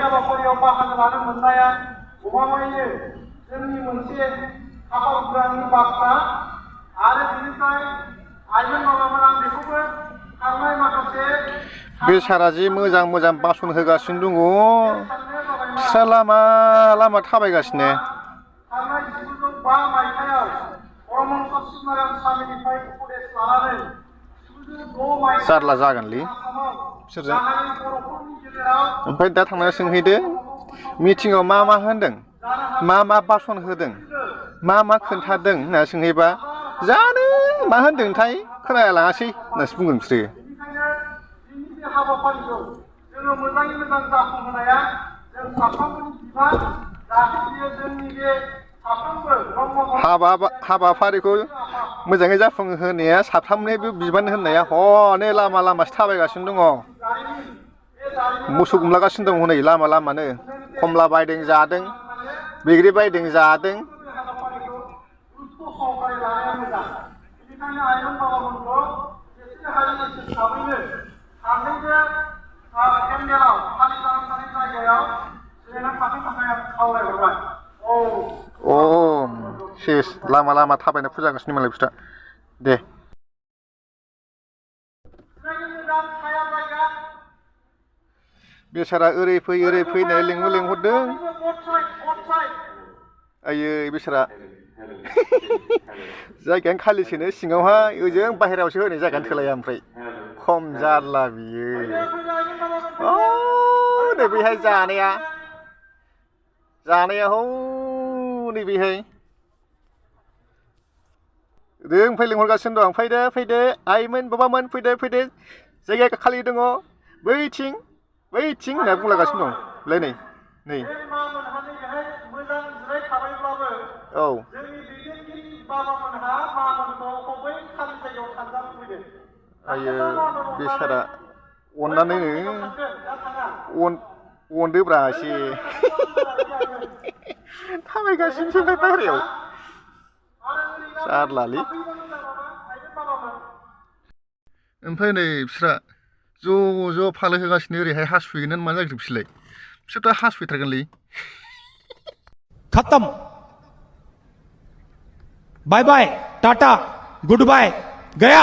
हाबाफारियाव बाहागो लानो मोननाया गमामायैनो जोंनि मोनसे हाबाफारिनि बाथ्रा आरो बेनिफ्राय आइमोन बाबामोन आं बेखौबो थांनाय माखासे बेसारा जि मोजां मोजां बासन होगासिनो दङ फिसा लामा लामा थाबायगासिनो थांनाय 1905 मायथाइयाव परमहंस शिवनारायण स्वामीनिफ्राय उपदेश लानानै 1906 मायथाइयाव जारला जागोनलै बिसोरजों ओमफ्राय दा थांनानै सोंहैदो मिटिंआव मा मा होनदों मा मा बासन होदों मा मा खोन्थादों होनना सोंहैबा जानो मा होनदोंथाय खोनालाङासै होननासो बुंगोन बिसोरो हाबाफारिखौ जोङो मोजाङै मोजां जाफुंहोनाया जों साफ्रोमबोनि बिबान जाहाथे बियो जोंनि बे साफ्रोमबो हाबाफारिखौ मोजाङै जाफुंहोनाया साफ्रोमनिबो बिबान होननाया हनै लामा लामासो थाबायगासिनो दङ मोसौ गुमलागासिनो दं हनै लामा लामानो खमला बायदों जादों बैग्रि बायदों जादों बेनिखायनो आइमोन बाबामोनखौ एसे हारि एसे थाबैनो थाबैनो पेन्डेलाव फालिजानानै थानाय जायगायाव जिरायना थानो थाखाय आं खावलायहरबाय सेस लामा लामा थाबायना फुजा होगासिनो मालाय बिस्रा दे बेसारा ओरै फै होननानै लेंहरदों आयै बेसारा जायगायानो खालिसोनो सिङावहाय ओजों बाहेरायावसो होनाय जायगायानो थोलाया ओमफ्राय खम जारला बियो नै बैहाय जानाया हनै बैहाय ओमफ्राय लिंहरगासिनो दं फैदो आइमोन बाबामोन फैदो जायगाया खालि दङ बैथिं होनना बुंलागासिनो दं लाय नै औ आयो बेसारा अननानै अनदोब्रा एसे थाबायगासिनोसो ओमफ्राय बाहेरायाव जारलालै ओमफ्राय नै बिस्रा ज' फालो होगासिनो ओरैहाय हासुहैगोन मा जाखो बिसोरथ' हासुहैथारगोनलै खत्म बाय बाय टाटा गुड बाय गया